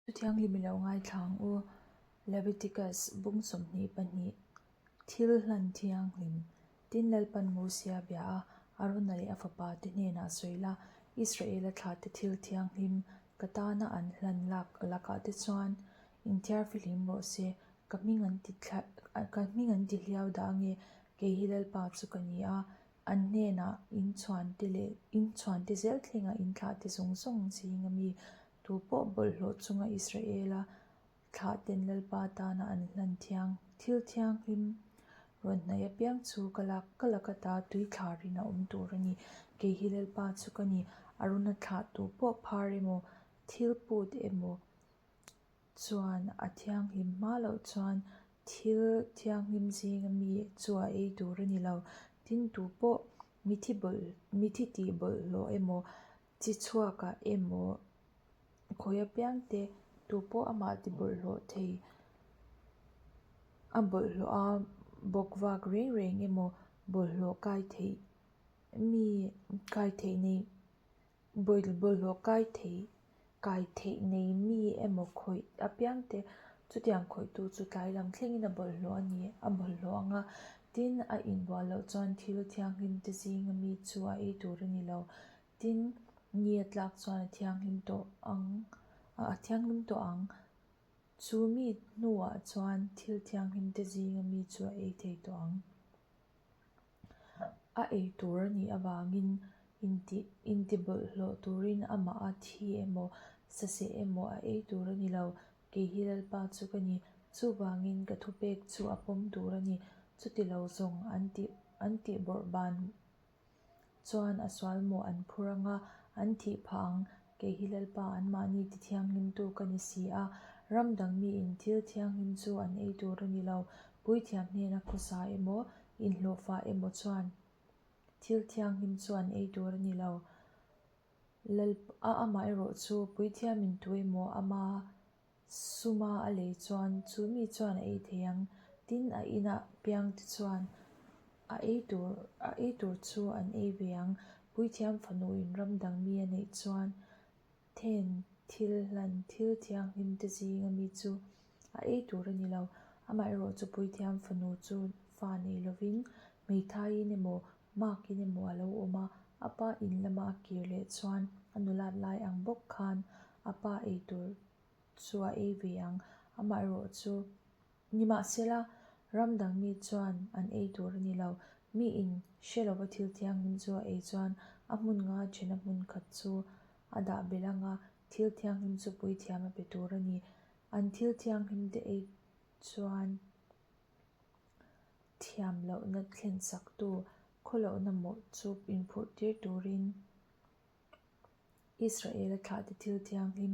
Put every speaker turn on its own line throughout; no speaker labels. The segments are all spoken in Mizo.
Thu thianghlim i lo ngaithla ang u. Leviticus bung 22 Thil hlan thianghlim Tin Lalpan Mosia bia a, Arona leh a fapa te hnenah sawi la, Israela thlahte thil thianghlim ka tana an hlan lak lakah te chuan inthiar fihlim rawh se, ka hming an ti ka hming an ti hliau dah ange, kei hi Lalpa chu ka ni a, an hnenah inchhuante leh inchhuante zel thlenga inthlahte zawng zawng zinga mi Tu pawh bawlhhlawh chunga Israela thlahten Lalpa tana an hlan thiang thil thianghlim rawn hnaih apiang chu ka lak ka lak ata tui thlarin a awm tur a ni. Kei hi Lalpa chu ka ni. Aruna thlah tu pawh phar emaw, thil put emaw chuan a thianghlim hma loh chuan thil thianghlim zinga mi chu a ei tur a ni lo. Tin, tu pawh mithi bawlh mithi tih bawlhhlawh emaw, Chi chhuakah emaw khawi apiang te tu pawh amah ti bawlhhlawh thei a bawlhhlawh a bawk vak reng reng emaw bawlhhlawh kai theih mi kai theih nei bawlhhlawh kai thei kai theih nei mi emaw khawih apiang te chutiang khawih tu chu tlai lam thlengin a bawlhhlawh a ni a bawlhhlawh ang a tin a inbual loh chuan thil thianghlim te zinga mi chu a ei tur a ni lo. Tin, ni a tlak chuan a thianghlim tawh ang, a thianghlim tawh ang. Chu mi hnuah chuan thil thianghlim te zinga mi chu a ei thei tawh ang. A ei tur a nih avangin inti intibawlhhlawh turin amah a thi emaw, saseh emaw a ei tur a ni lo. Kei hi Lalpa chu ka ni. Chuvangin ka thupek chu a pawm tur a ni. Chuti lo zawng an tih an tihbawrh ban Chuan a sual maw an phur ang a, an thih phah ang, kei hi Lalpa anmahni ti thianghlimtu ka ni si a, ram dang miin thil thianghlim chu an ei tur a ni lo, puithiam hnena khawsa emaw, inhlawhfah emaw chuan thil thianghlim chu an ei tur a ni lo. Lalpa amaherawh chu puithiamin tu emaw ama Suma a lei chuan chu mi chuan a ei thei ang. Tin, a inah piangte chuan a ei tur a ei tur chu an ei ve ang. Puithiam fanuin ram dang mi a neih chuan then thil hlan thil thianghlim te zinga mi chu a ei tur a ni lo. Amaherawh chu puithiam fanu chu fa nei lovin hmeithaiin emaw makin emaw a lo awm a, a pa in lama a kir leh chuan a nulat lai ang bawk khan a pa ei tur chu a ei ve ang. Amaherawh chu nimahsela ram dang mi chuan an ei tur a ni lo. Miin hre lova thil thianghlim chu a ei chuan a hmun nga thena hmun khat chu a dah belh ang a, thil thianghlim chu puithiam a pe tur a ni. An thil thianghlim te ei chuan thiam lohna thlen saktu khawlohna mawh chu inphurh tir turin Israela thlahte thil thianghlim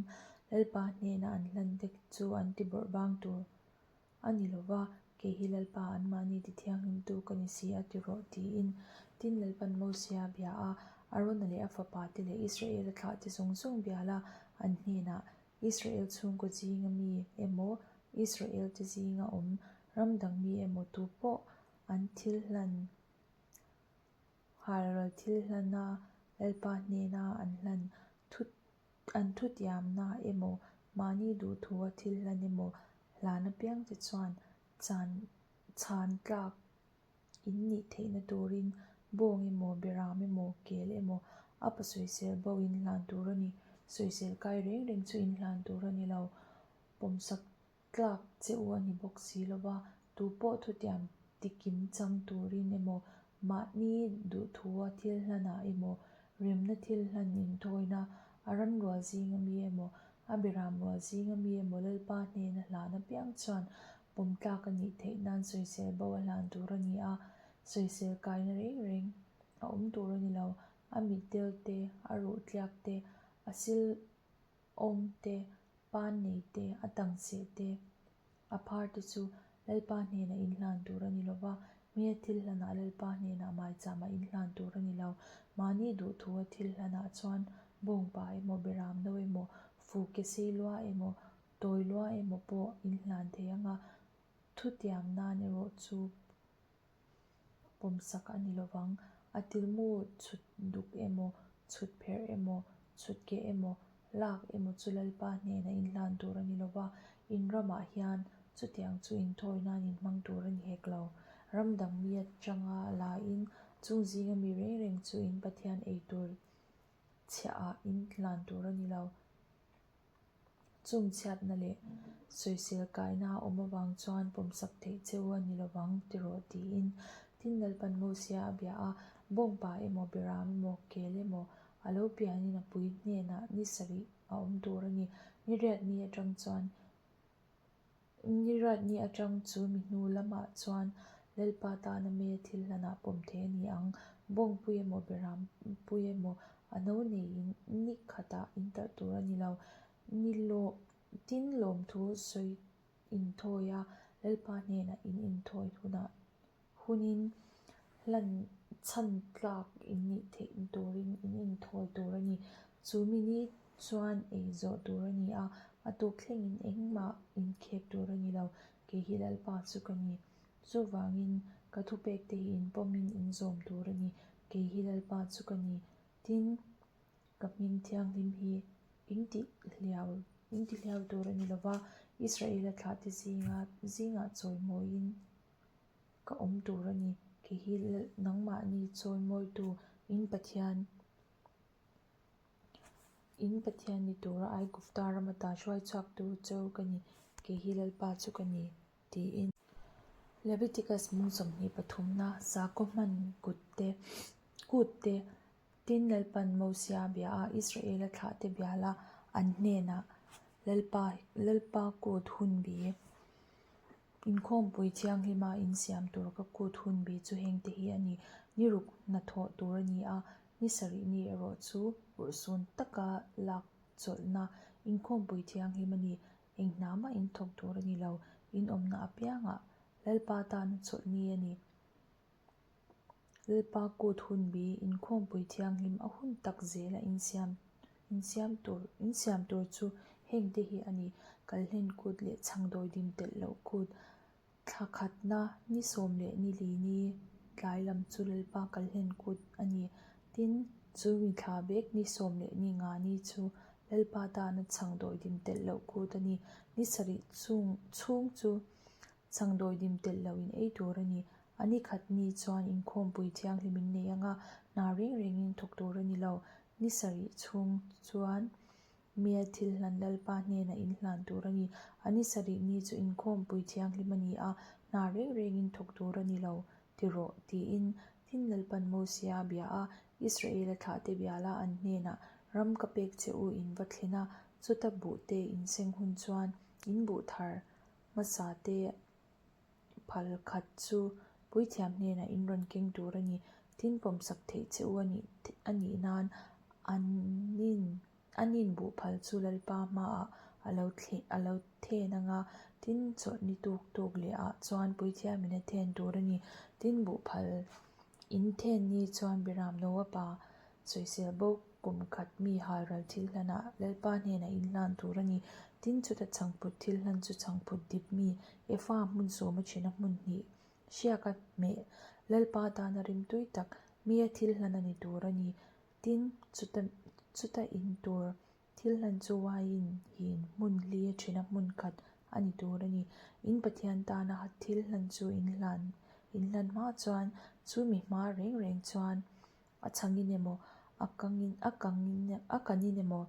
Lalpa hnena an hlan te chu an ti bawrh bang tur a ni lo va, kei hi Lalpa anmahni ti thianghlimtu ka ni si a ti rawh tiin. Tin, Lalpan Mosia bia a, Arona leh a fapa te leh Israela thlahte zawng zawng bia la an hnenah Israel chhungkaw zinga mi emaw, Israel te zinga awm ram dang mi emaw tu pawh an thil hlan Halral thil hlana Lalpa hnena an hlan thu an thutiamna emaw, mahni duhthua thil hlan emaw hlan apiang te chuan chan chhan tlak in nih theihna turin bawng emaw, beram emaw, kel emaw a pa sawisel bo in hlan tur a ni. Sawisel kai reng reng chu in hlan tur a ni lo. Pawmsak Tlak che u a ni bawk si lo va, tu pawh thutiam tikim chang turin emaw, mahni duhthua thil hlanah emaw, remna thil hlan inthawina, a ran rual zinga mi emaw, a beram rual zinga mi emaw Lalpa hnena hlan apiang chuan pawm tlak a nih theih nan sawisel bo a hlan tur a ni a, sawisel kaina reng reng a awm tur a ni lo, a mitdel te, a ruh tliak te, a sil Awm te, pan nei te, a tang seh te, a phar te chu Lalpa hnenah inhlan tur a ni lo va, hmel thil hlanah Lalpa hnenah maichama inhlan tur a ni lo. Mahni duhthua thil hlanah chuan bawngpa emaw, beram no emaw, fu ke sei lua emaw, tawi lua emaw pawh inhlan thei ang a, thutiam nan erawh chu pawmsak a ni lovang. A tilmu chhut duk emaw, chhut pherh emaw, chhut keh emaw, lak emaw chu Lalpa hnenah inhlan tur a ni. lo va, in ramah hian chutiang chu inthawi nan in hmang tur a ni hek lo. Ram dang mi atanga lain chung zinga mi reng reng chu in Pathian ei tur chhiahah in hlan tur a ni lo. Chung chhiatna leh sawisel kaina a awm avang chuan pawmsak theih cheu a ni lovang ti rawh tiin Tin Lalpan Mosia a bia a, Bawngpa emaw, Beram emaw, Kel emaw a lo pianin a pui hnenah ni sarih a awm tur a ni. Ni riat ni atang chuan Ni riat ni atang chu mi hnu lamah chuan Lalpa tana mei a thil hlanah pawm theih a ni ang. Bawngpui emaw, Berampui emaw a no neiin ni khatah in talh tur a ni lo. Ni lawm tin lawmthu sawi inthawi a, Lalpa hnenah in inthawi hunah hunin hlan chhan tlak in nih theih turin in inthawi tur a ni. Chu mi ni chuan ei zawh tur a ni a, a tuk thlengin engmah inkhek tur a ni lo, kei hi Lalpa chu ka ni. Chuvangin ka thupekte hi in pawmin in zawm tur a ni, kei hi Lalpa chu ka ni. Tin, ka hming thianghlim hi in tihhliau in tihhliau tur a ni lo va, Israela thlahte zinga zingah chawimawiin ka awm tur a ni. Kei hi nangmahni chawimawitu in Pathian in Pathian ni tura Aigupta rama ta hruai chhuak tur cheu ka ni, kei hi Lalpa chu ka ni, tiin. Leviticus mung 23 na sakhaw hman kut te kut te Tin, Lalpan Mosia bia a, Israela thlahte biala an hnenah, Lalpa, Lalpa kut hun bi, inkhawmpui thianghlima insiam tur ka kut hun bi chu hengte hi a ni. Ni ruk hnathawh tur a ni a, ni sarih ni erawh chu urhsun taka lak chawlhna inkhawmpui thianghlim a ni. Eng hna mah in thawk tur a ni lo, in awmna apiangah Lalpa tana chawlh ni a ni. Lalpa kut hun bi inkhawmpui thianghlim a hun tak zela insiam insiam tur insiam tur chu heng te hi a ni, Kalhlen kut leh chhangdawi dim telh loh kut, thla khatna ni sawm leh ni li ni tlai lam chu Lalpa kalhlen kut a ni. Tin, chu mi thla bek ni sawm leh ni nga ni chu Lalpa tana chhangdawi dim telh loh kut a ni. Ni sarih chung chhung chu Chhangdawi dim telh loh in ei tur a ni. A ni khat ni chuan inkhawmpui thianghlim in nei ang a, hna reng rengin thawk tur a ni lo. Ni sarih chhung chuan Mia thil hlan Lalpa hnenah in hlan tur a ni. A ni sarih ni chu inkhawmpui thianghlim a ni a, hna reng rengin thawk tur a ni lo, ti rawh, tiin Tin Lalpan Mosia a bia a, Israela thlahte biala an hnenah ram ka pek che u in va thlen a, chuta buhte in seng hun chuan in buh thar Hmasa te phal khat chu puithiam hnenah in rawn keng tur a ni. Tin pawmsak theih che u a nih nan an in buh phal chu Lalpa hmaah a lo a lo then ang a, tin chawlhni tuk tuk leh ah chuan puithiamin a then tur a ni. Tin buh phal in then ni chuan Biram Noa pa Sawisel bo kum khat mi halral thil hlanah Lalpa hnenah in hlan tur a ni. Tin, chuta chhangphut thil hlan chu chhangphut dip mi Efa hmun sawma thina hmun hnih hriaka hmeh Lalpa tana rimtui tak mia thil hlan a ni tur a ni. Tin, chuta chuta in tur Thil hlan chu uaiin hin hmun hli a ṭhina hmun khat a ni tur a ni. In Pathian tana thil hlan chu in hlan in hlan hma chuan chu mi hma reng reng chuan a chhangin emaw, a kangin a kangin a kanin emaw,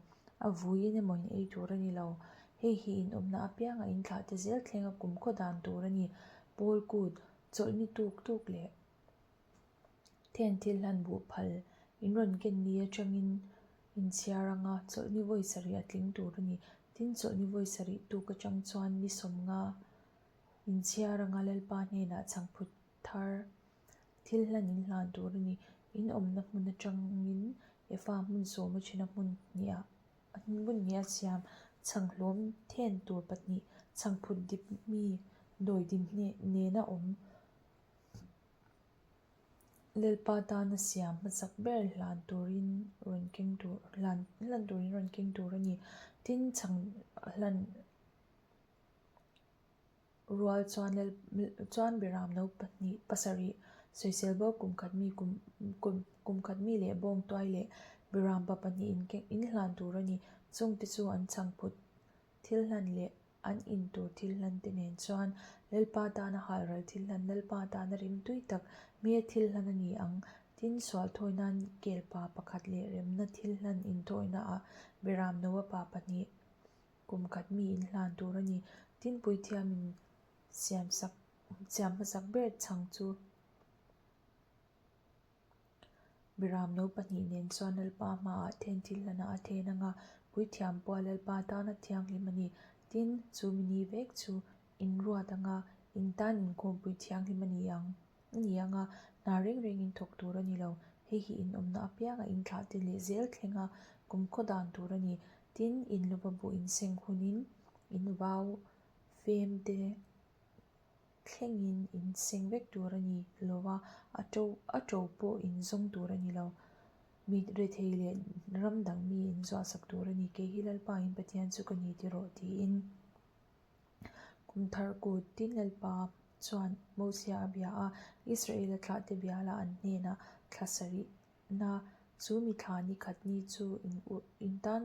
a vuiin emaw in ei tur a ni lo. Hei hi in awmna apianga in thlah te zel thlenga kumkhaw dan tur a ni. Pawl kut, chawlhni tuk tuk leh Then thil hlan buh phal in rawn ken ni atangin inchhiar anga chawlhni vawi sarih a tling tur a ni. Tin, chawlhni vawi sarih tuk atang chuan ni sawmnga inchhiar anga Lalpa hnenah chhangphut thar thil hlan in hlan tur a ni. In awmna hmun atangin Efa hmun sawma thina hmun hniah hmun hnih a siam chhanghlawm then tur pahnih chhangphut dip mi dawidim nena awm Lalpa tana siam hmasak ber hlan turin rawn keng tur hlan hlan turin rawn keng tur a ni. Tin, chhang hlan rual chuan lal chuan Biram no pahnih pasarih sawisel bo kum khat mi kum kum kum khat mi leh bawng tuai leh Biram pa pahnih in keng in hlan tur a ni. Chungte chu an chhangphut thil hlan leh. an in tur thilhlan te nen chuan Lalpa tana halral thilhlan, Lalpa tana rimtui tak mia thilhlan a ni ang. Tin, sual thawi nan kelpa pakhat leh remna thilhlan inthawinaah Beram Noa pa pahnih kum khat mi inhlan tur a ni. Tin, puithiamin siamsak siam hmasak ber chhang chu Beram no pahnih nen chuan Lalpa hmaah then thil hlanah a then anga puithiam pawh Lalpa tana thianghlim a ni. Tin, chu mini vek chu in ruat anga in tan inkhawmpui thianghlim a ni ang a ni anga hna reng rengin thawk tur a ni lo. Hei hi in awmna apianga in thlah te leh zel thlenga kumkhaw dan tur a ni. Tin, in lova buh in seng hunin in vau fem te thlengin in seng vek tur a ni lo a, a to a to pawh in zawng tur a ni lo. Mi rethei leh ram dang mi in zuahsak tur a ni, kei hi Lalpa in Pathian chu ka ni ti rawh tiin kum thar kut tin Lalpa chuan Mosia a bia a, Israela thlahte bia lah an hnenah thla sarih na chu mi thla ni khat ni chu in in tan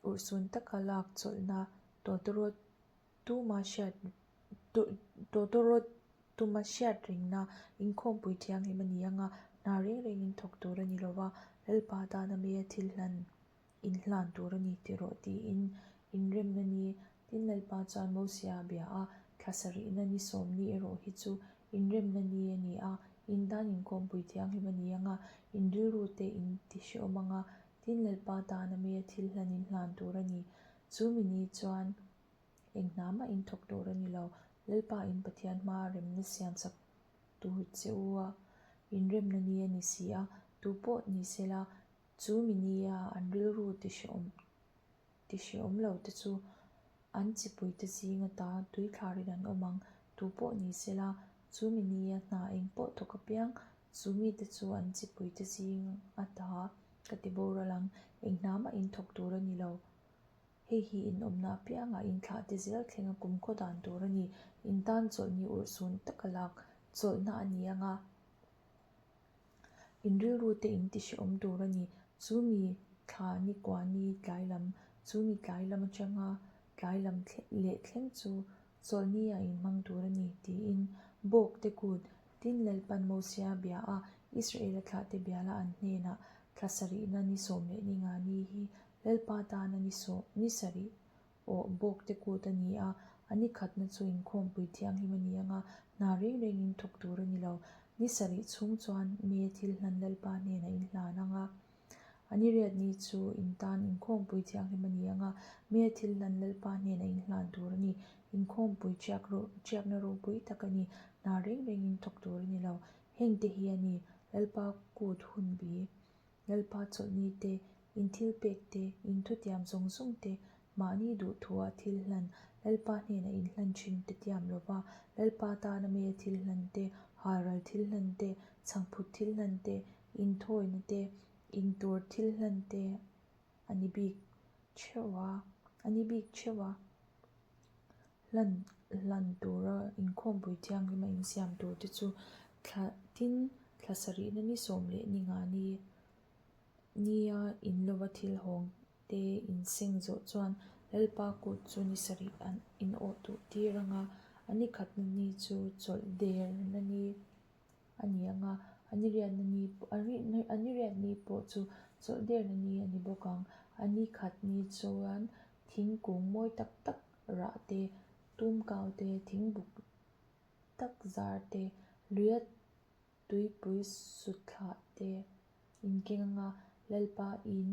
urhsun taka lak chawlhna tawtawrawt Tuma hriat tawtawrawt tuma hriat rengna inkhawmpui thianghlim a ni anga hna reng rengin thawk tur a ni lo va, Lalpa tana meia thil hlan inhlan tur a ni ti rawh tiin inremna ni tin Lalpa chuan Mosia a bia a, thla sarihna ni sawmni erawh hi chu inremna ni a ni a, in tan inkhawmpui thianghlim a ni anga in rilru te in ti hrehawm anga tin Lalpa tana meia thil hlan inhlan tur a ni. Chu mi ni chuan Eng hna mah in thawk tur a ni lo. Lalpa in Pathian hmaa remna siam sak tur che u a, inremna ni a ni si a, tu pawh ni se la, chu mi nia an rilru ti hrehawm ti hrehawm lo te chu an chipuite zing ata tuithlarin an awm ang. Tu pawh ni se la, chu mi nia hna eng pawh thawk apiang, chu mite chu an chipuite zing ata ka ti boral ang. Eng hna mah in thawk tur a ni lo. Hei hi in awmna apiangah in thlah te zel thlenga kumkhaw dan tur a ni. In tan chawlhni urhsun taka lak chawlhna a ni anga in rilru te in ti hrehawm tur a ni. Chu mi thla ni kua ni tlai lam, chu mi tlai lam atanga tlai lam leh thleng chu chawlhni ah in hmang tur a ni tiin Bawk te kut tin Lalpan Mosia bia a Israela thlah te biala an hnenah thla sarihna ni 15 ni hi Lalpa tana ni sawh, ni sarih awh bawk te kut a ni a, a ni khatna chu inkhawmpui thianghlim a ni anga, hna reng rengin thawk tur a ni lo. Ni sarih chhung chuan me thil hlan Lalpa hnenah in hlan anga, a ni riat ni chu in tan inkhawmpui thianghlim a ni anga, me thil hlan Lalpa hnenah in hlan tur a ni. Inkhawmpui chiak chiakna ropui tak a ni, hna reng rengin thawk tur a ni lo. Hengte hi a ni, Lalpa kut hun bi. Lalpa chawlhni te, in thil pek te, in thutiam zawng zawng te, mahni duhthua thil hlan, Lalpa hnena in hlan thin te tiam lova, Lalpa tana meia thil hlan te, halral thil hlan te, chhangphut thil hlan te, inthawina te, intur thil hlan te a ni bik theuh a, a ni bik theuh a. Hlan hlan tura inkhawmpui thianghlima insiam tur te chu thla tin thla sarihna ni 14 ni nia in lova thil hawng te inseng zawh chuan Lalpa kut chu ni sarih an in awh duh tir anga a ni khatna ni chu chawlh derna ni a ni anga a ni riatna ni a ni riat ni pawh chu chawlh derna ni a ni bawk ang. A ni khat ni chuan thingkung mawi tak tak rah te, tumkau te, thingbuk tak zar te, luia tuipui sutthlah te inkeng anga Lalpa in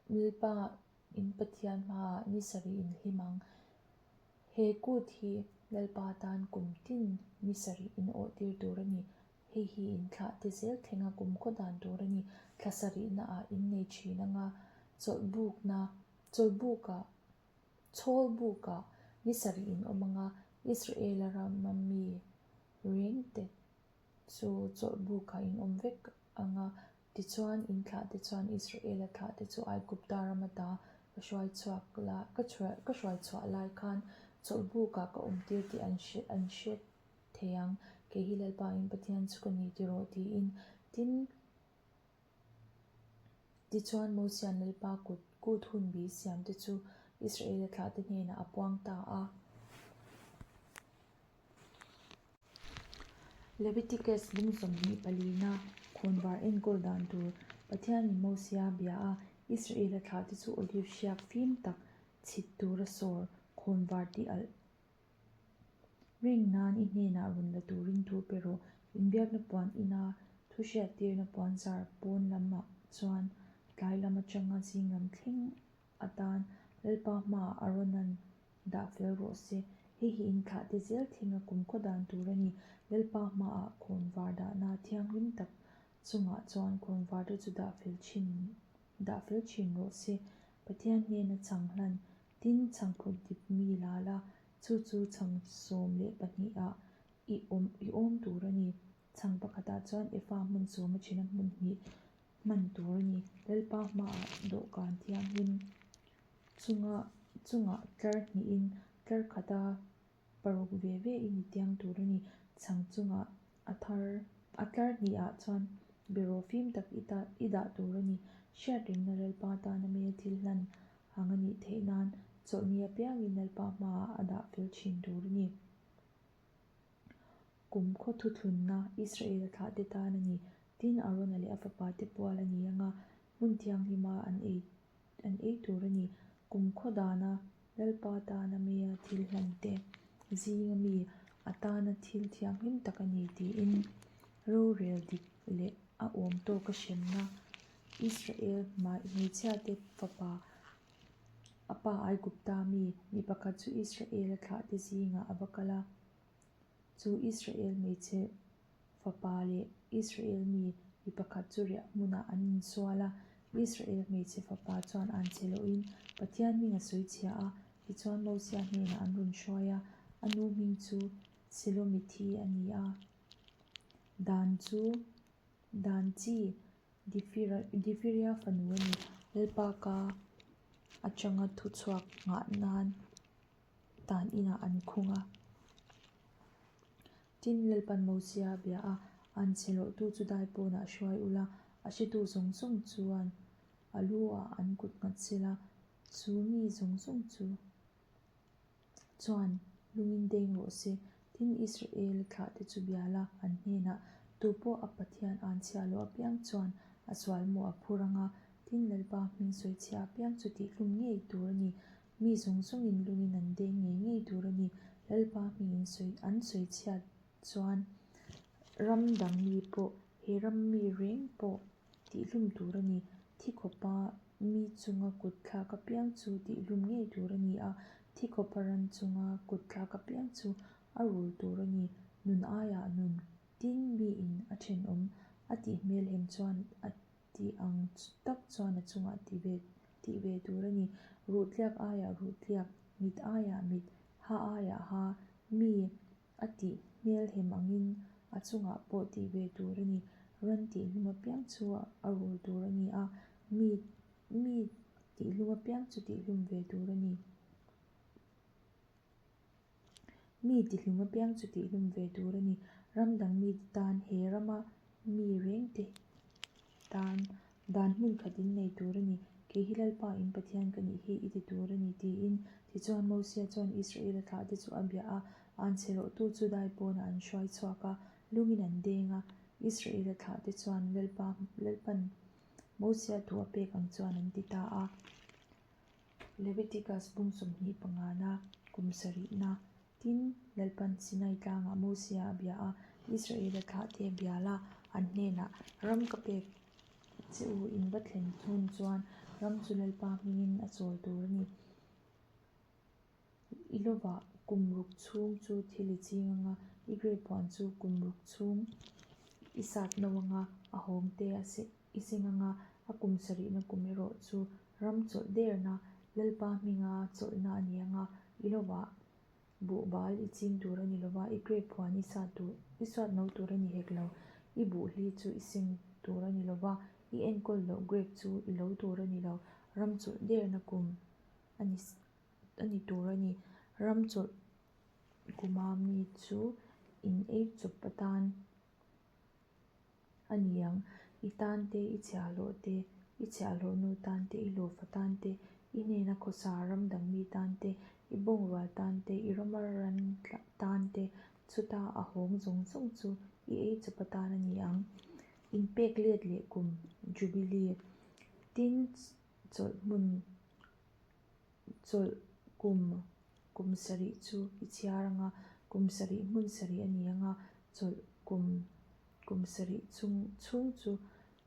Lalpa in Pathian hmaah ni sarih in hlim ang. He kut hi Lalpa tan kum tin ni sarih in awh tir tur a ni. Hei hi in thlah te zel thlenga kumkhaw dan tur a ni. Thla sarihna ah in nei thin anga chawlhbukna, chawlhbukah, chhawlbukah ni sarih in awm anga Israela rama mi reng te chu chawlhbukah in awm vek anga tichuan in thlah te chuan Israela thlah te chu Aigupta rama ta ka hruai chhuak lai, ka hruai chhuah lai khan chawlhbukah ka awm tir tih an hre thei ang, kei hi Lalpa in Pathian chu ka ni ti rawh tiin. Tin, tichuan Mosia'n Lalpa kut kut hun bi siam te chu Israela thlahte hnenah a puang ta a. Leviticus bung 24na khawnvar enkawl dan tur Pathianin Mosia bia a, Israela thlahte chu olive hriak fim tak chhit tura sawr khawnvar tih alh reng nan i hnenah rawn la turin thu pe rawh. Inbiakna puan ina thu hriattirna puan zar pawn lamah chuan tlai lam atanga zing lam thleng atan Lalpa hmaah Aaronan dah fel rawh se. Hei hi inthlahte zel thinga kumkhaw dan tur a ni. Lalpa hmaah khawnvar dahna thianghlim tak chungah chuan khawnvarte chu dah fel thin dah fel thin rawh se. Pathian hnena chhang hlan tin chhangphut dip mi la la, chu chu chhang 12 ah i awm i awm tur a ni. Chhang pakhatah chuan efa hmun sawma thina hmun hnih hman tur a ni. Lalpa hmaah dawhkan thianghlim chunga chungah tlar hnihin tlar khata paruk ve ve in i tiang tur a ni. Chhang chungah a thar a tlar hnihah chuan beraw fim tak i ta i dah tur a ni. Hriatrengna Lalpa tana mel thil hlan ang a nih theih nan chawlhni apiangin Lalpa hmaah a dah fel thin tur a ni. Kumkhaw thuthlunna Israel-a thlahte tan a ni. Tin, Arona leh a fapate pual a ni ang a, hmun thianghlima an ei an ei tur a ni. Kumkhaw dana Lalpa tana meia thil hlante zinga mi a tana thil thianghlim tak a ni tiin rorel dik leh a awm tawka hremna Israel hmeichhiate fapa A pa Aigupta mi, mi pakhat chu Israel-a thlahte zingah a va kal a. Chu Israel hmeichhe fapa leh Israel mi, mi pakhat chu riah hmunah an insual a. Israel hmeichhe fapa chuan an che lohin Pathian hming a sawi chhia a, tichuan Mosia hnenah an rawn hruai a, a nu hming chu Selomithi a ni a. Dan chu Dan chi Difiria fanu a ni. Lalpa ka atanga thu chhuak nghah nan tan inah an khung a. Tin, Lalpan Mosia a bia a, An chhelawhtu chu dai pawnah hruai ula, a hretu zawng zawng chuan a lu ah an kut nghat sela, chu mi zawng zawng chu chuan lungin deng rawh se. Tin, Israel thlahte chu bia la, an hnenah, Tupawh a Pathian an chhiah loh apiang chuan a sual maw a phur ang a, tin Lalpa hming sawi chhia apiang chu tihhlum ngei tur a ni. Mi zawng zawngin lungin an deng ngei ngei tur a ni. Lalpa hmingin sawi an sawi chhiat chuan ram dang mi pawh, he ram mi reng pawh tihhlum tur a ni. Thi khawpa Mi chunga kut thlak apiang chu tihhlum ngei tur a ni a, thi khawpa ran chunga kut thlak apiang chu a rul tur a ni. Nun aiah nun tin miin a thenawm a tih hmelhem chuan a tih ang tak chuan a chungah ti ve tih ve tur a ni. Ruh tliak aiah ruh tliak, mit aiah mit, ha aiah ha, mi A tih hmelhem angin a chungah pawh tih ve tur a ni. Ran tihhlum apiang chu a rul tur a ni a, mi mi tihhlum apiang chu tihhlum ve tur a ni. Mi tihhlum apiang chu tihhlum ve tur a ni. Ram dang mite tan he rama mi rengte tan dan hmun khat in nei tur a ni. Kei hi Lalpa in Pathian ka nih hi i ti tur a ni tiin. Tichuan Mosia chuan Israel-a thlahte chu a bia a, an chherawhtu chu dai pawnah an hruai chhuak a, lungin an deng a. Israel-a thlahte chuan Lalpa Lalpan Mosia thu a pek ang chuan an ti ta a. Leviticus bung 25 na kum sarihna Tin, Lalpan Sinai tlangah Mosia a bia a, Israela thlahte bia la, an hnenah, Ram ka pek che u, in va thlen hun chuan ram chu Lalpa hmingin a chawl tur a ni. I lovah kum ruk chhung chu thil i ching anga, i grape huan chu kum ruk chhung i sat no anga, a hawngte i seng anga, a kum sarihna kum erawh chu ram chawlh derna, Lalpa hminga chawlhna a ni anga, i lovah Buhbal i ching tur a ni lova, i grape huan i sat tur, i suat no tur a ni hek lo. I buhli chu i seng tur a ni lova, i enkawl loh grape chu i lo tur a ni lo. Ram chawlh derna kum a ni a ni tur a ni. Ram chawlh kuma mi chu in ei chawp atan a ni ang. I tan te, i chhiahhlawh te, i chhiahhlawh nu tan te, i hlawhfa tan te. I hnena khawsa ram dang mi tan te, i bawngrual tan te, i rama ran tan te, chuta a hawng zawng zawng chu i ei chawp atan a ni ang. Inpek let leh kum, Jubilee. Tin, chawlhhmun chawlh kum, kum sarih chu i chhiar ang a, kum sarih hmun sarih a ni ang a, chawlh kum, kum sarih chung chhung chu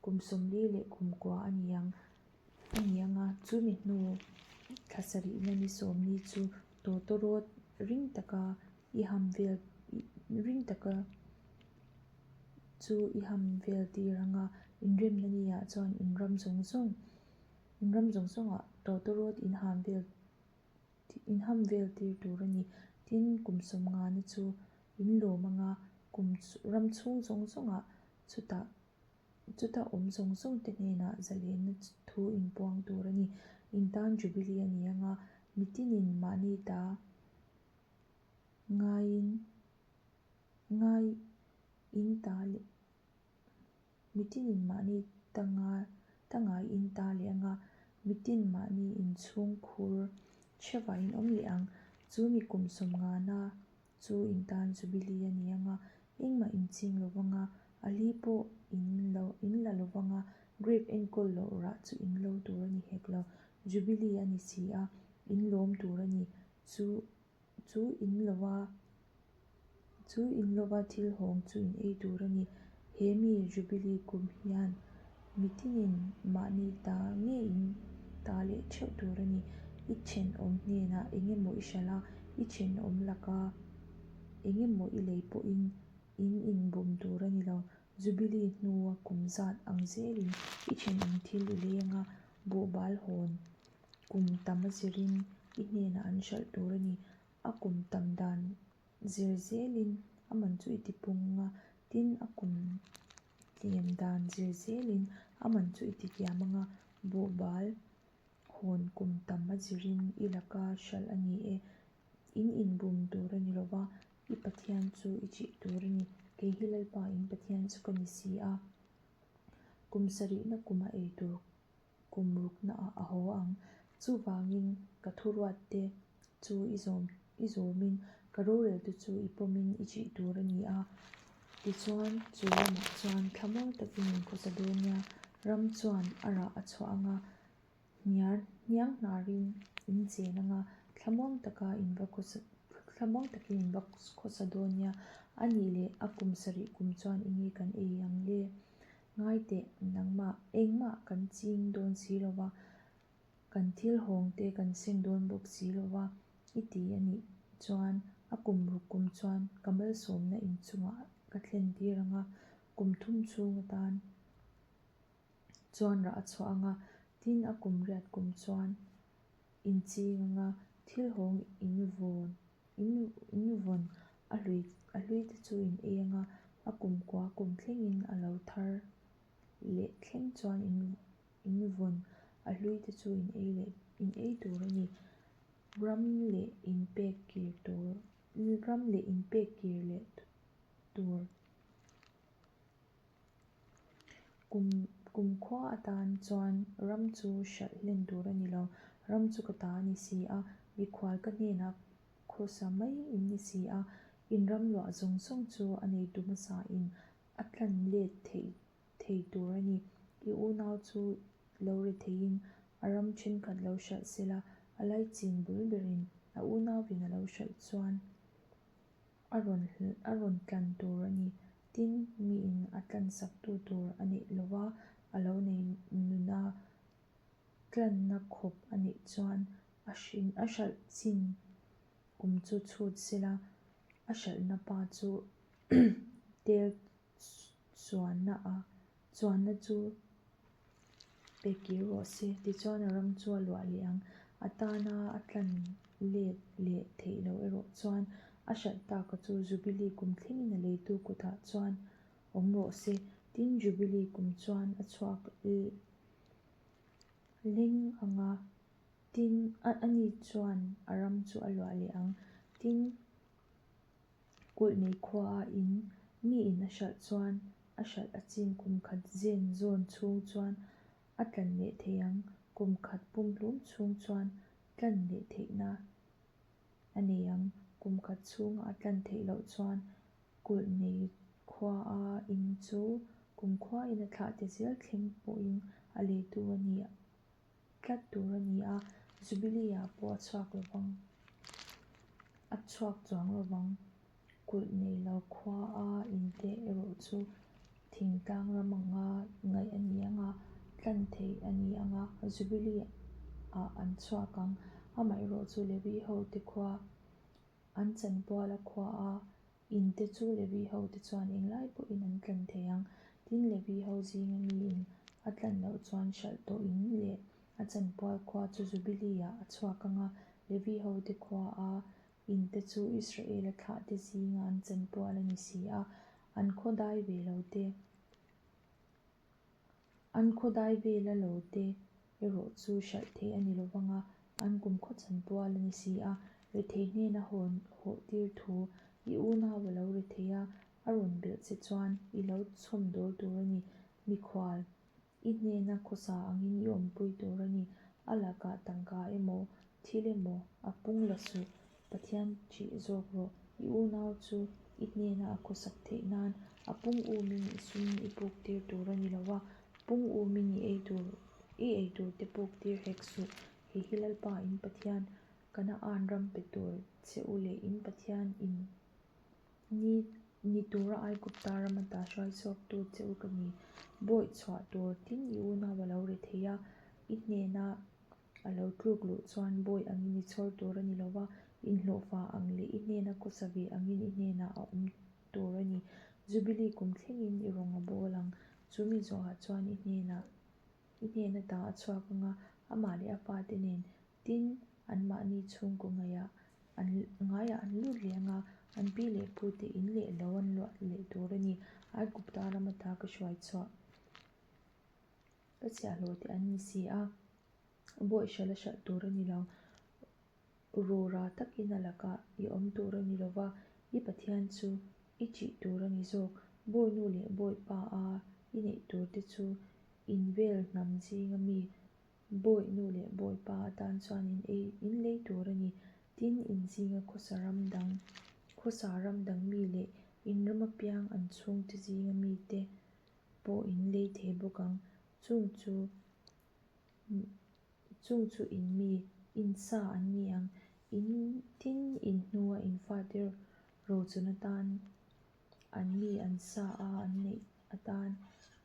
kum 40 leh kum kua a ni ang a ni ang a, chumi hnu thla sarihna ni sawmni chu tawtawrawt ring taka i ham vel ring taka chu i ham vel tir ang a, inremna niah chuan in ram zawng zawng in ram zawng zawngah tawtawrawt in ham vel in ham vel tir tur a ni. Tin, kum sawmngana chu in lawm ang a, kum ram chhung zawng zawngah chutah Chuta awm zawng zawng te hnenah zalenna thu inpuang tur a ni. In tan Jubilee a ni ang a, mitinin mahni ta ngaiin ngai in ta leh mitinin mahni ta ngai ta ngai in ta leh ang a, mitin mahni inchhung khur chhevah in awm leh ang. Chu mi kum sawmngana Chu in tan Jubilee a ni ang a, engmah in ching lo vang a, a li pawh in lo in la lo vang a, grape enkawl loh rah chu in lo tur a ni hek lo. Jubilee a ni si a, in lawm tur a ni. Chu chu in lo a chu in lova thil hawng chu in ei tur a ni. He mi Jubilee kum hian mitinin mahni ta ngei in ta leh theuh tur a ni. I thenawm hnenah eng emaw i hralh a, i thenawm laka eng emaw i lei pawhin in inbum tur a ni lo. Jubilee hnua kum zat ang zelin i thenawm thil i lei anga buhbal hawn kum tam a zirin i hnenah an hralh tur a ni. A kum tam dan zir zelin a man chu i tipung a, tin a kum tlem dan zir zelin a man chu i tikiam anga buhbal Hawn kum tam a zirin i laka hralh a ni e. In inbum tur a ni lo va, i Pathian chu i chih tur a ni. Kei hi Lalpa in Pathian chu ka ni si a. Kum sarihna kuma ei tur kum ruknaah a haw ang. Chuvangin ka thuruatte chu i zawm i zawmin ka rorelte chu i pawmin i chih tur a ni a. Tichuan, chu ramah chuan thlamuang takin in khawsa dawn nia, ram chuan a rah a chhuah ang a, hniar hniang hnarin in chen ang a, thlamuang taka in va khawsa thlamuang takin in va khawsa dawn nia. A nih leh a kum sarih kum chuan enge kan ei ang le? Ngai teh, nangmah engmah kan ching dawn si lo va, Kan thil hawng te kan seng dawn bawk si lo va, i ti a nih chuan a kum ruk kum chuan ka malsawmna inchungah ka thlen tir ang a, kum thum chhung atan chuan rah a chhuah ang a, tin a kum riat kum chuan inching ang a, thil hawng in vawn in vawn a hlui a hlui te chu in ei ang a, a kum kua kum thlengin a lo thar leh thleng chuan in in vawn a hlui te chu in ei leh in ei tur a ni. Ram leh in pek kir tur ram leh in pek kir leh tur kum kumkhua atan chuan ram chu hralh hlen tur a ni lo. Ram chu ka ta a ni si a, mikhual ka hnenah khawsa mai in ni si a, in ram luah zawng zawng chu a neitu hmasa in a tlan let theih thei tur a ni. I unau chu lo ri theiin a ram thenkhat lo hralh sela, a laichin bul berin a unauin a lo hralh chuan a rawn a rawn tlan tur a ni. Tin, miin a tlansaktu tur a neih lova a lo nei nuna tlanna khawp a neih chuan a hrin a hralh chin kum chu chhut sela, a hralhna pa chu tel chuanna a chuanna chu pe kir rawh se tichuan a ram chu a luah leh ang. A tana a tlan let leh theih loh erawh chuan a hralh taka chu Jubilee kum thlengin a leitu kutah chuan awm rawh se. Tin, Jubilee kum chuan a chhuak leng ang a, tin, ani chuan a ram chu a luah leh ang. Tin, Kulh nei khuaah in mi in a hralh chuan a hralh a chin kum khat zen zawn chhung chuan a tlan leh thei ang. Kum khat pumhlum chhung chuan tlan leh theihna a nei ang. Kum khat chhunga a tlan theih loh chuan kulh nei khuaa in chu kumkhuain a thlahte zel thleng pawhin a leitu a ni tlat tur a ni a, Jubilee-ah pawh a chhuak lo vang, a chhuak chuang lo vang. Kulh nei lo khuaa inte erawh chu thingtlang ram anga ngaih a ni ang a, tlan theih a ni ang a, Jubilee-ah an chhuak ang. Amaherawhchu chu Levi hote khua an chanpuala khuaa inte chu Levi hote chuan englai pawhin an tlan thei ang. Tin, Levi ho zinga miin a tlan loh chuan hralh tawh in leh a chanpual khua chu Jubilee-ah a chhuak ang a, Levi hote khuaa Inte chu Israela thlahte zinga an chanpual a ni si a, an khaw dai ve lo te, an khaw dai vela lo te erawh chu hralh theih a ni lo vang a, an kumkhaw chanpual a ni si a. Rethei hnena hawn hawh tir thu i unau a lo rethei a, a rawn belh che chuan i lo chhawmdawl tur a ni, mikhual. I hnena khawsa angin i awmpui tur a ni. A lakah tangka emaw, thil emaw a pung la suh. Pathian ṭih zawk rawh. I unau chu i hnena a khawsak theih nan a pung umin i sum i puk tir tur a ni lo a, pung umin i ei tur i ei tur te puk tir hek suh. Hei hi Lalpa in Pathian Kanaan ram pe tur che u leh in Pathian in Ni ni tura Aigupta ram ata hruai chhuaktu che u ka ni. Bawih chhuah tur tin i unau a lo ri thei a, i hnena a lo tluk luh chuan bawih angin i chhawr tur a ni lo va, inhlawhfa ang leh i hnena khawsa ve angin i hnenah a awm tur a ni. Jubilee kum thlengin i rawn a bawl ang. Chu mi zawhah chuan i hnenah i hnen ata a chhuak ang a, amah leh a fate nen Tin, anmahni chhungkaw ngaihah an ngaiah an lut leh ang a, an pi leh pute in leh lo an luah leh tur a ni. Aigupta ram ata ka hruai chhuah ka chhiahhlawh te an ni si a, bawih hralh a hralh tur a ni lo. Rura takin a lakah i awm tur a ni lo va, i Pathian chu i ṭih tur a ni zawk. Bawihnu leh bawipa a i neih tur te chu in vel hnam zinga mi Bawi nu leh bawi pa atan chuan in ei in lei tur a ni. Tin, in zinga khawsa ram dang, khawsa ram dang mi leh in ram apiang an chhungte zinga mite pawh in lei thei bawk ang. Chung chu chung chu in mi, in sa an ni ang. In tin in hnua in fate rochun atan an mi an sa a an neih atan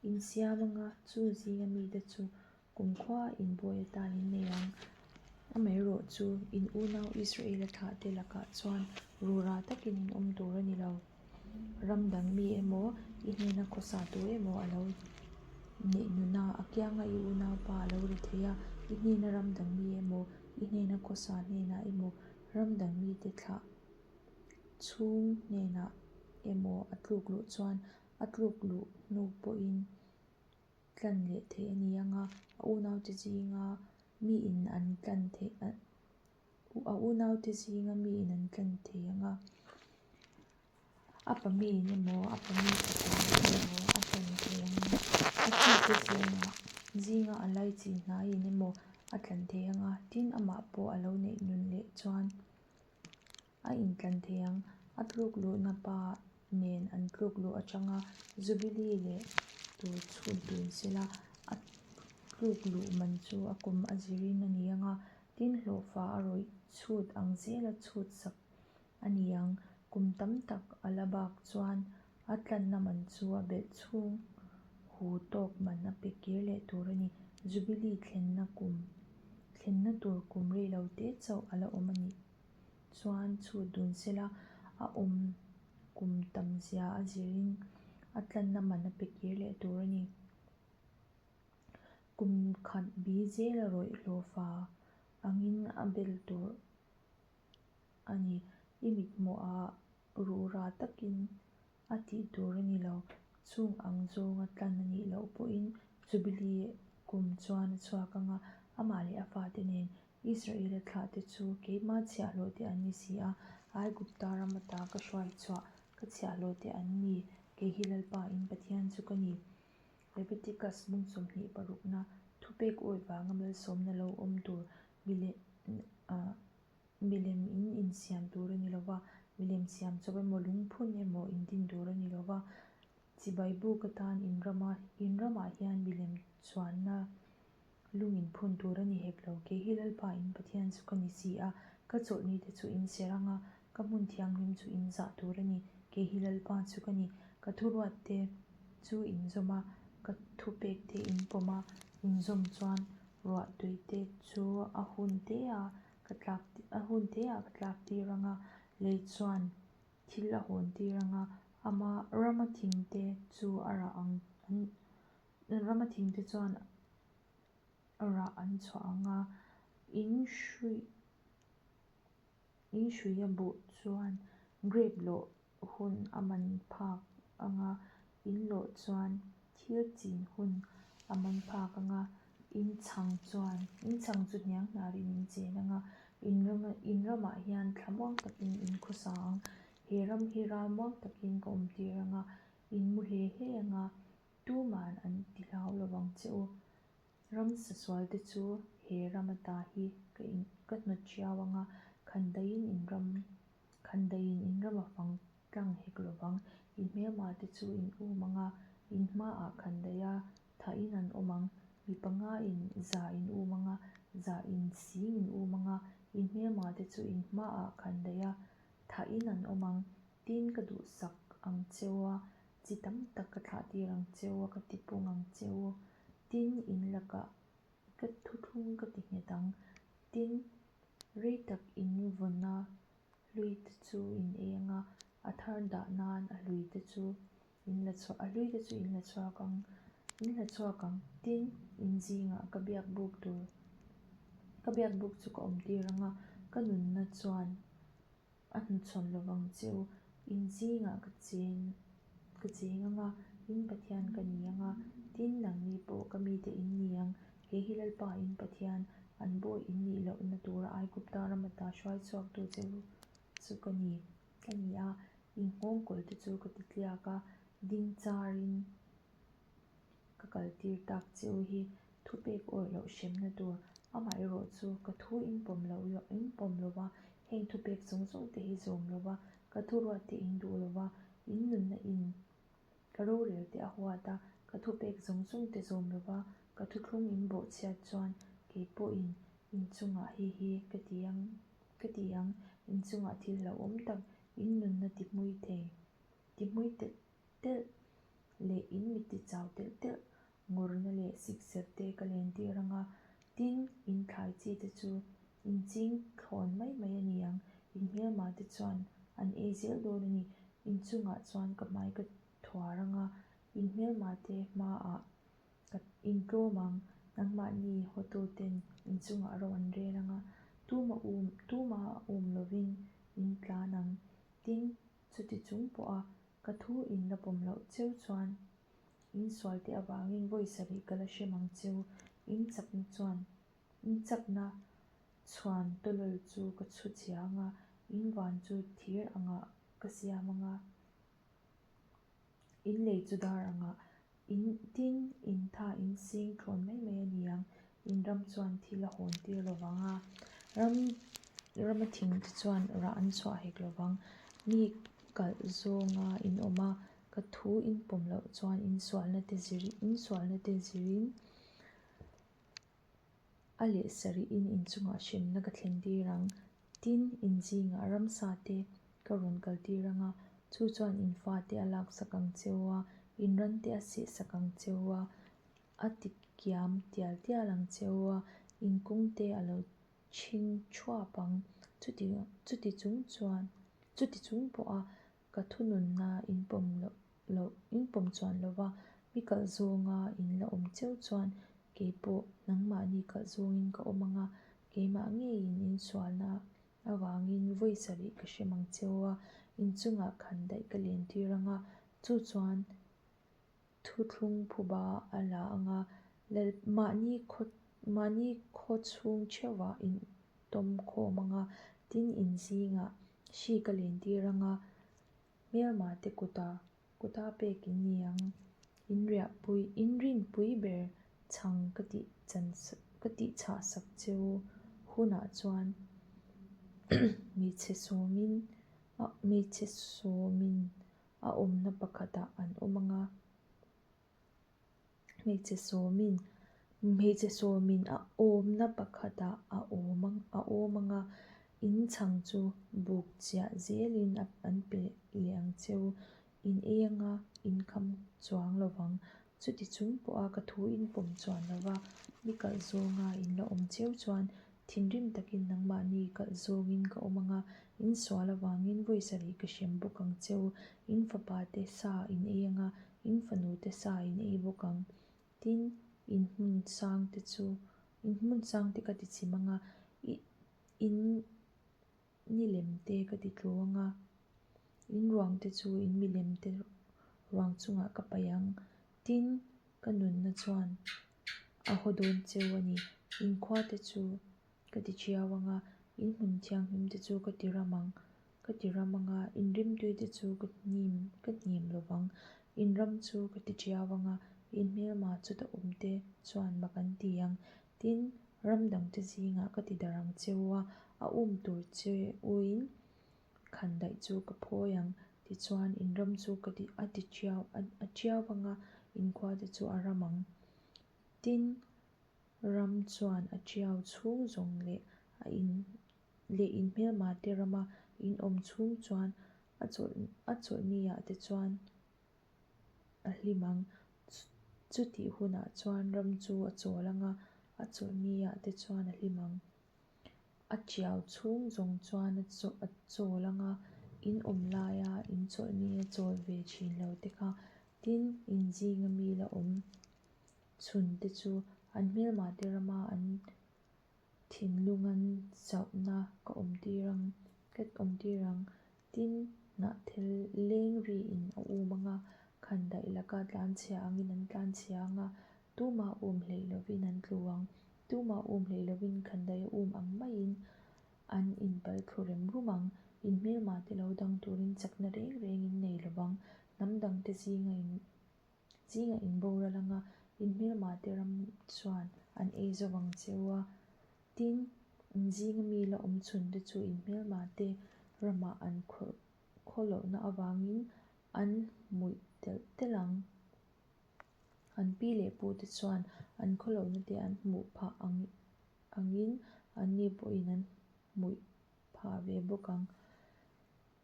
insiam anga chu zinga mite chu kumkhua inbuai atan in nei ang. Amaherawh chu in unau Israela thlahte lakah chuan rura takin in awm tur a ni lo. Ram dang mi emaw, i hnena khawsa tu emaw a lo neih nuna a kianga i unaupa a lo ri thei a, i hnena ram dang mi emaw, i hnena khawsa hnenah emaw ram dang mite thlah chhung hnenah emaw a tluk luh chuan a tluk luh hnu pawhin tlan leh theih a ni ang a, a unaute zinga miin an tlan theih a unaute zinga miin an tlan thei ang a, a pa miin emaw a pa mi fapa emaw a tlan thei ang a, a chite zingah zinga a laichi hnaiin emaw a tlan thei ang a, tin amah pawh a lo neih nun leh chuan. A intlan thei ang. A tluk luhna pa nen an tluk luh atanga Jubilee leh tur chhut dun sela, a tluk luh man chu a kum a zirin a ni ang a, tin hlawhfa a rawih chhut ang zela chhut sak a ni ang. Kum tam tak a la bak chuan a tlanna man chu a belh chhung hu tawk man a pe kir leh tur a ni. Jubilee thlenna kum thlenna tur kum rei lo te chauh a la awm a nih chuan chhut dun sela a awm kum tam zia a zirin a tlanna man a pe kir leh tur a ni. Kum khat bi zela rawih hlawhfa angin a bel tur a ni. I mithmuhah rura takin a tih tur a ni lo. Chung ang zawnga tlan a nih loh pawhin Jubilee kum chuan a chhuak ang a, amah leh a fate nen Israela thlahte chu keimah chhiahhlawh te an ni si a, Aigupta ram ata ka hruai chhuah ka chhiahhlawh te an ni, kei hi Lalpa in Pathian chu ka ni. Leviticus bung 26 na. Thupek awih vanga malsawmna lo awm tur milem in insiam tur a ni lo va, milem siam chawp emaw lungphun emaw in din tur a ni lo va. Chibai buk atan in rama in ramah hian milem chuanna lung in phun tur a ni hek lo. Kei hi Lalpa in Pathian chu ka ni si a, ka chawlhni te chu in ser ang a, ka hmun thianghlim chu in zah tur a ni. Kei hi Lalpa chu ka ni. Ka thuruat te chu in zawm a, ka thupek te in pawm a, in zawm chuan ruahtui te chu a hun te ah ka tlak a hun te ah ka tlak tir ang a, lei chuan thil a hawn tir ang a, ama rama thing te chu a rah ang rama thing te chuan rah an chhuah ang a, in hruih in hruih a buh chuan grape lawh hun a man phak ang a, in lawh chuan thil chin hun a man phak ang a, in chhang chuan in chhang chu hniang hnarin in chen ang a, in ram in ramah hian thlamuang takin in khawsa ang, he ram hi ralmuang takin ka awm tir ang a, in mu hle hle ang a, tuman an ti hlau lo vang che u. Ramsa sualte chu he ram ata hi ka in ka hnawt chiau ang a, khandaiin in ram khandaiin in ram a fang tlang hek lo vang. In hmelma te chu in um ang a, in hmaah khandaia thahin an awm ang. Mi panga in za in um ang a, za in sing in um ang a, in hmelma te chu in hmaah khandaia thahin an awm ang. Tin, ka duhsak ang cheu a, chi tam tak ka thlah tir ang cheu a, ka tipung ang cheu. Tin, in lakah ka thuthlung ka ti nghet ang. Tin, rei tak in vawn a hlui te chu in ei ang a, a thar dah nan a hlui te chu in la chhuah, a hlui te chu in la chhuak ang, in la chhuak ang. Tin, in zingah ka biak buk tur, ka biak buk chu ka awm tir ang a, ka nunna chuan A hnuchhawn lo vang che u, in zingah ka cheng ka cheng ang a, in Pathian ka ni ang a, tin nangni pawh ka mite in ni ang. Kei hi Lalpa in Pathian, an bawi in nih lohna tura Aigupta ram ata hruai chhuaktu che u chu ka ni ka ni a, in nghawngkawl te chu ka ti tliak a, ding charin Ka kaltir tak che u hi thupek awih loh hremna tur. Amaherawh chu ka thu in pawm loh in pawm lo va, heng thupek zawng zawng te hi zawm lo va, ka thuruat te in duh lo va, in nunna in ka rorel te a huat a, ka thupek zawng zawng te zawm lo va, ka thuthlung in bawhchhiat chuan kei pawhin in chungah hi hi ka ti ang ka ti ang, in chungah thil hlauhawm tak in nunna ti hmui thei ti hmui telh telh leh in mit ti chau telh telh ngawrna leh sikserh te ka len tir ang a, tin in thlai chi te chu in ching thlawn mai mai a ni ang, in hmelma te chuan an ei zel dawn a ni, in chungah chuan ka hmai ka thuar ang a, in hmelma te hmaah ka in tlawm ang, nangmahni hotu ten in chungah ro an rel ang a, tuma um tuma um lovin in tlan ang, tin Chuti chung pawha ka thu in la pawm loh cheu chuan in sualte avangin vawi sarih ka la hrem ang cheu. In chakna chuan in chakna chhuan tawlawl chu ka chhu chhia ang a, in van chu thir angah ka siam ang a, in lei chu dar angah in tin in tha in sing thlawn mai mai a ni ang. In ram chuan thil a hawn tir lo vang a, ram rama thing te chuan rah an chhuah hek lo vang. Mi kalh zawnga in awm a, ka thu in pawm loh chuan in sualna te zir in sualna te zirin a leh sarihin in chungah hremna ka thlen tir ang. Tin, in zingah ramsa te ka rawn kal tir ang a, chu chuan in fate a laksak ang cheu a, in ran te a sehsak ang cheu a, A ti kiam tial tial ang che u a, in kawng te a lo chhing thuap ang. Chuti chuti chung chuan chuti chung pawha ka thununna in pawm loh loh in pawm chuan lo va, mi kalh zawnga in la awm cheu chuan kei pawh nangmahni kalh zawngin ka awm ang a, keimah ngeiin in sualna avangin vawi sarih ka hrem ang che u a, in chungah khan daih ka len tir ang a, chu chuan Thuthlung phuba a la ang a, lal mahni khaw mahni khaw chhung theuhah in tawm khawm ang a, tin in zingah hri ka len tir ang a, hmelma te kuta kuta pek in ni ang. In riahpui in rinpui ber. Chhang ka tih chan ka tih chhah sak che u hunah chuan hmeichhe sawmin hmeichhe sawmin a awmna pakhatah an awm ang a, hmeichhe sawmin hmeichhe sawmin a awmna pakhatah a awm ang a awm ang a, in chhang chu buk chiah zelin an pe leh ang che u. In ei anga in kham chuang lo vang. Chuti chung pawha ka thu in pawm chuan lo va, mi kalh zawnga in la awm cheu chuan thinrim takin nangmahni kalh zawngin ka awm anga, in sual avangin vawi sarih ka hrem bawk ang cheu. In fapa te sa in ei anga, in fanu te sa in ei bawk ang. Tin, in hmun sang te chu, in hmun sang te ka ti chim anga, in Ni lem te ka ti tlu ang a, in ruang te chu in milem te ruang chungah ka paih ang. Tin, ka nunna chuan a haw dawn cheu a ni. In khua te chu ka ti chiau ang a, in hmun thianghlim te chu ka ti ram ang, ka ti ram ang a, in rimtui te chu ka hnim, ka hnim lo vang. In ram chu ka ti chiau ang a, in hmelma chuta awm te chuan mak an ti ang. Tin, ram dangte zingah ka ti darh ang che u a, a um tur che uin khandaih chu ka phawi ang. Tichuan, in ram chu ka ti a ti chiau a chiau vang a, in khuate chu a ram ang. Tin, ram chuan a chiau chhung zawng leh a in leh in hmelmate rama in awm chhung chuan a chawlh a chawlhniah te chuan a hlim ang. Chutih hunah chuan ram chu a chawl ang a, a chawlhniah te chuan a hlim ang. A chiau chhung zawng chuan a a chawl ang a, in awm laia in chawlhni a chawl ve thin lo te kha. Tin, in zinga mi la awm chhun te chu an hmelmah te rama an thinlung an chauhna ka awm tir ang, ka awm tir ang. Tin, hnahthel leng riin a um ang a, khandaih laka tlanchhia angin an tlanchhia ang a, tumah um hleih lovin an tlu ang. Tumah um hleih lovin khandaih a um ang maiin an inpal thlu rem rum ang. In hmelmah te lo dang turin chakna reng rengin nei lovang. Hnam dangte zinga in Zinga in boral anga in hmelmate ram chuan an ei zo vang che u a, tin, in zinga mi la awm chhun te chu in hmelmate ramah an khaw lohna avangin an hmuih telh telh ang. An pi leh pu te chuan an khaw lohna te an hmuh phah angin anni pawhin an hmuih phah ve bawk ang.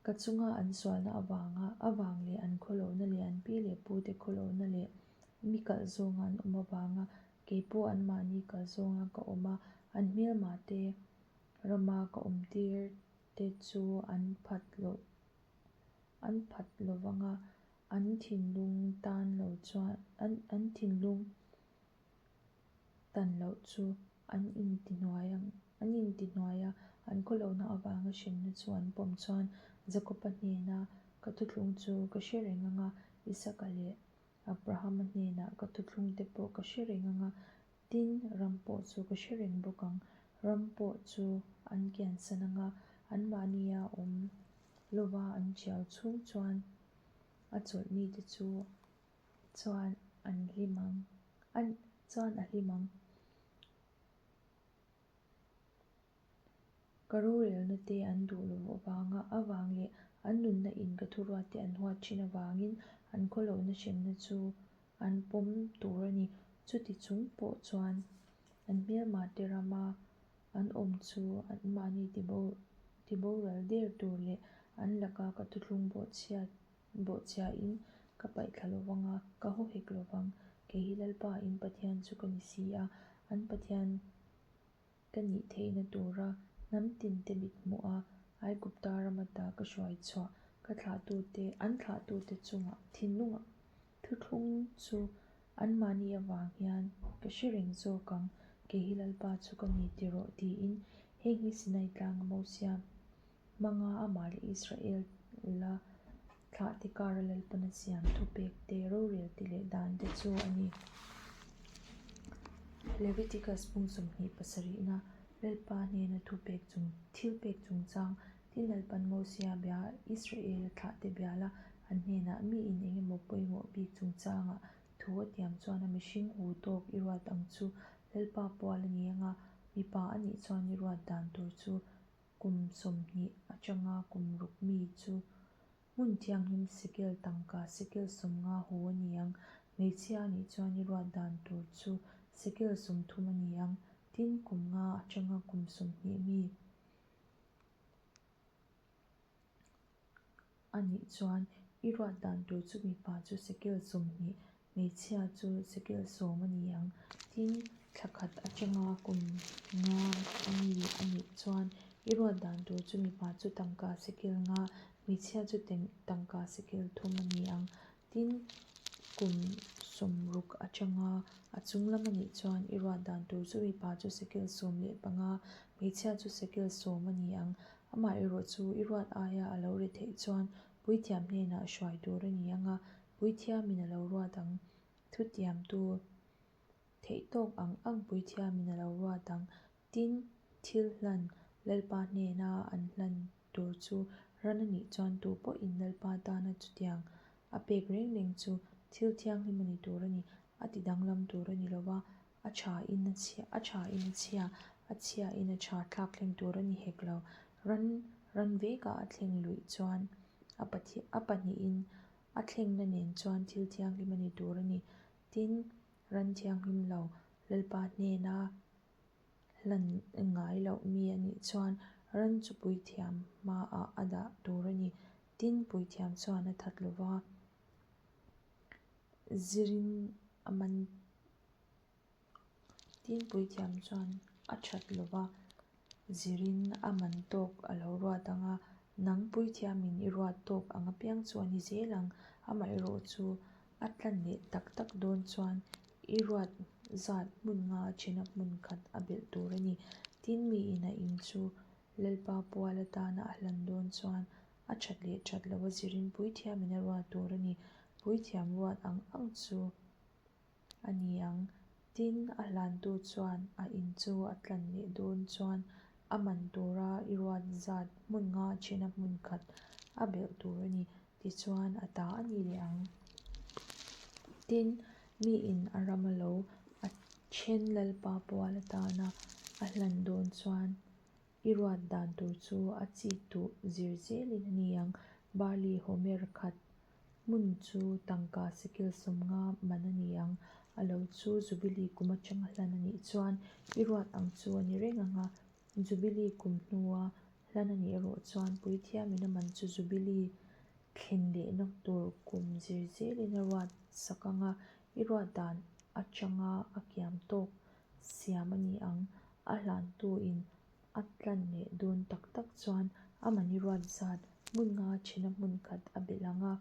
Ka chunga an sualna avanga avang leh an khawlohna leh an pi leh pute khawlohna leh mi kalh zawnga an awm avanga kei pawh anmahni kalh zawnga ka awm a, an hmelmate rama ka awmtir te chu an phat loh an phat lovanga an thinlung tan lo chuan an an thinlung tan loh chu an intihnuai ang an intihnuai a, an khawlohna avanga hremna chu an pawm chuan Jakoba hnena ka thuthlung chu ka hre reng ang a, Isaka leh Abrahama hnenah ka thuthlung te pawh ka hre reng ang a, tin, ram pawh chu ka hre reng bawk ang. Ram pawh chu an kiansan ang a, anmahnia awm lova an chiau chhung chuan a chawlhni te chu chuan an hlim ang an chuan a hlim ang. Ka rorelna te an duh loh avanga avang leh an nunna in ka thuruat te an huat thin avangin an khawlohna hremna chu an pawm tur a ni. Chuti chung pawh chuan an hmelma te rama an awm chu anmahni tiboral der tur leh an laka ka thuthlung bawhchhiat Bawhchhiain ka paih thla lo vang a, ka haw hek lo vang. Kei hi Lalpa in Pathian chu ka ni si a, an Pathian ka nih theihna tura hnam tinte mit hmuh a, Aigupta ram ata ka hruai chhuah ka thlahtute, an thlahtute chungah thinlungah thuthlung chu anmahni avang hian ka hre reng zawk ang, kei hi Lalpa chu ka ni ti rawh tiin heng hi Sinai tlanga Mosia Hmanga amah leh Israel-a thlahte kara Lalpana siam thupek te, rorel te leh dan te chu a ni. Leviticus bung 27na Lalpa hnena thupek chung thilpek chungchang tin Lalpan Mosia bia Israel-a thlahte biala an hnenah miin engemaw pawimawh bik chungchangah. Thu a tiam chuan a mihring hu tawk i ruat ang chu Lalpa pual a ni ang a, mipa a nih chuan i ruat dan tur chu kum 20 atanga kum ruk mi chu hmun thianghlim sekel tangka sekel 50 hu a ni ang, hmeichhia a nih chuan i ruat dan tur chu sekel 30 a ni ang, tin kum nga atanga kum 20 mi A nih chuan, i ruat dan tur chu mipa chu sekel 20, hmeichhia chu sekel 10 a ni ang. Tin, thla khat atanga kum nga a mi a nih chuan, i ruat dan tur chu mipa chu tangka sekel nga, hmeichhia chu tangka sekel thum a ni ang. Tin, kum 60 atanga a chung lam a nih chuan, i ruat dan tur chu mipa chu sekel 15, hmeichhia chu sekel 10 a ni ang. Amaherawh chu i ruat aia a lo ri theih chuan puithiam hnenah hruai tur a ni ang a, puithiamin a lo ruat ang. Thutiamtu theih tawk ang ang puithiamin a lo ruat ang. Tin, thil hlan Lalpa hnena an hlan tur chu ran a nih chuan tu pawhin Lalpa tana chutiang a pek reng reng chu thil thianghlim a ni tur a ni, a ti danglam tur a ni lo va, A tha in a chhia, a tha in a chhia, a chhia in a tha thlak thleng tur a ni hek lo. Ran, ran vekah a thleng luih chuan a pathi, a pahnihin a thlengna nen chuan thil thianghlim a ni tur a ni. Tin, ran thianghlim lo Lalpa hnena hlan ngai loh mi a nih chuan ran chu puithiam hmaah a dah tur a ni. Tin, puithiam chuan a that lova zirin a man. Tin puithiam chuan a that lova zirin a man tawk a lo ruat ang a, nang puithiamin i ruat tawk ang apiang chu a ni zel ang, amaherawh chu a tlan leh tak tak dawn chuan i ruat zat hmun nga thena hmun khat a belh tur a ni. Tin miin a in chu Lalpa pual atana a hlan dawn chuan a that leh that loh a zirin puithiamin a ruat tur a ni. Puithiam ruat ang ang chu. a ni ang. Tin, a hlantu chuan a in chu a tlan leh dawn chuan a man tura i ruat zat hmun nga thena hmun khat a belh tur a ni. Tichuan, a ta a ni leh ang. Tin, miin a rama lo a then Lalpa pual atana a hlan dawn chuan i ruat dan tur chu a chi tuh zir zelin a ni ang. Barley homer khat Hmun chu tangka sekel 50 man a ni ang. A lo chu Jubilee kum atanga hlan a nih chuan i ruat ang chu a ni reng ang a. Jubilee kum hnua hlan a nih erawh chuan puithiamin a man chu Jubilee thlen lehna tur kum zir zelin a ruat sak ang a, i ruat dan atanga a kiam tawk siam a ni ang. A hlantuin A tlan leh dawn tak tak chuan a mani ruat zat hmun nga thena hmun khat a belh ang a,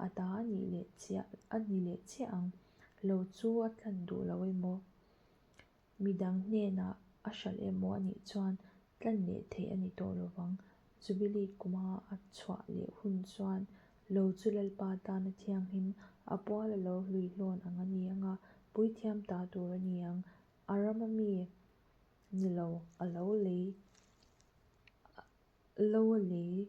a ta a nih leh chiah a ni leh chiah ang. Lo chu a tlan duh lo emaw, midang hnenah a hralh emaw a nih chuan tlan leh theih a ni tawh lo vang. Jubilee kuma a chhuah leh hun chuan lo chu Lalpa tana thianghlim a pual a lo hlui hlawn ang a ni ang a, puithiam ta tur a ni ang. A rama mi Ni lo, a lo lei, lo a lei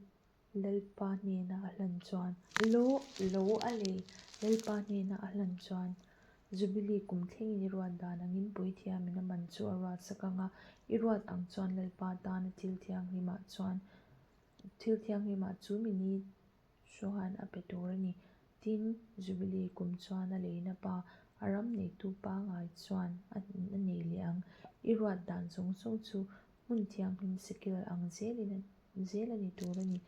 Lalpa hnena a hlan chuan, lo, lo a lei Lalpa hnena a hlan chuan, Jubilee kum thlengin i ruat dan angin puithiamin a man chu a ruat sak ang a, i ruat ang chuan Lalpa tana thil thianghlimah chuan, thil thianghlimah chu mi ni chuan a pe tur a ni. Tin, Jubilee kum chuan a leina pa, a ram neitu pangai chuan a nei leh ang. I ruat dan zawng zawng chu hmun thianghlim sekel ang zelin zel a ni tur a ni.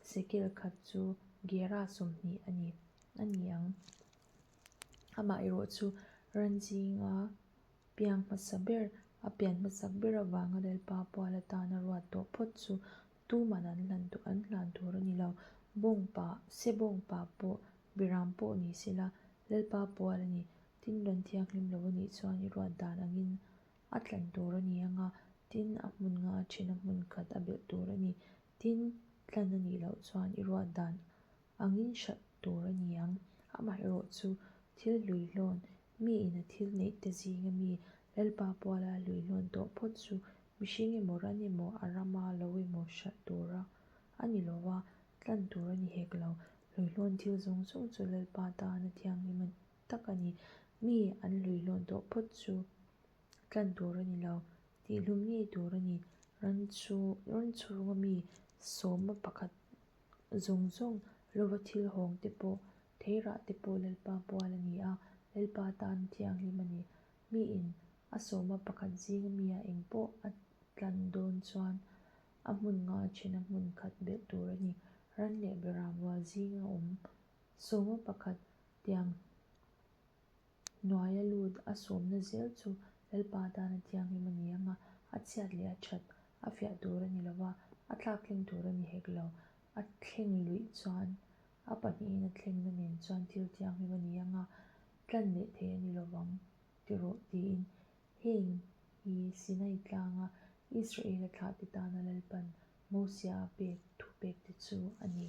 Sekel khat chu gera 20 a ni a ni ang. Amaherawh chu ran zinga piang hmasa ber, a pian hmasak ber avanga Lalpa pual atana ruat tawh phawt chu Tuman an hlan tur an hlan tur a ni lo. Bawngpa, se bawngpa pawh, biram pawh ni sela, Lalpa pual a ni. Tin rawn thianghlim lo a nih chuan i ruat dan angin a tlan tur a ni ang a, tin a hmun nga then a hmun khat a belh tur a ni. Tin, tlan a nih loh chuan i ruat dan angin hralh tur a ni ang. Amaherawh chu thil hluihlawn, miin a thil neih te zinga mi Lalpa puala hluihlawn tawh phawt chu Mihring emaw ran emaw a rama lo emaw hralh tura a ni lo a, tlan tur a ni hek lo. Hluihlawn thil zawng zawng chu Lalpa tana thianghlim tak a ni. Mi an hluihlawn tawh phawt chu tlan tur a ni lo, tihhlum ngei tur a ni. Ran chu ran chhunga mi sawma pakhat zawng zawng lova thil hawng te pawh, theirah te pawh Lalpa pual a ni a, Lalpa tan thianghlim a ni. Miin a sawma pakhat zinga mia eng pawh a tlan dawn chuan a hmun nga thena hmun khat belh tur a ni. Ran leh beram rual zinga awm sawma pakhat tiang hnuaia lut a sawmna zel chu Lalpa tana thianghlim a ni ang a, a chhiat leh a that a fiah tur a ni lo va, a thlak thleng tur a ni hek lo. A thleng luih chuan a pahnihin a thlengna nen chuan thil thianghlim a ni ang a, tlan leh thei a ni lo vang ti rawh tiin heng hi Sinai tlanga Israela thlahte tana Lalpan Mosia a pek thupekte chu a ni.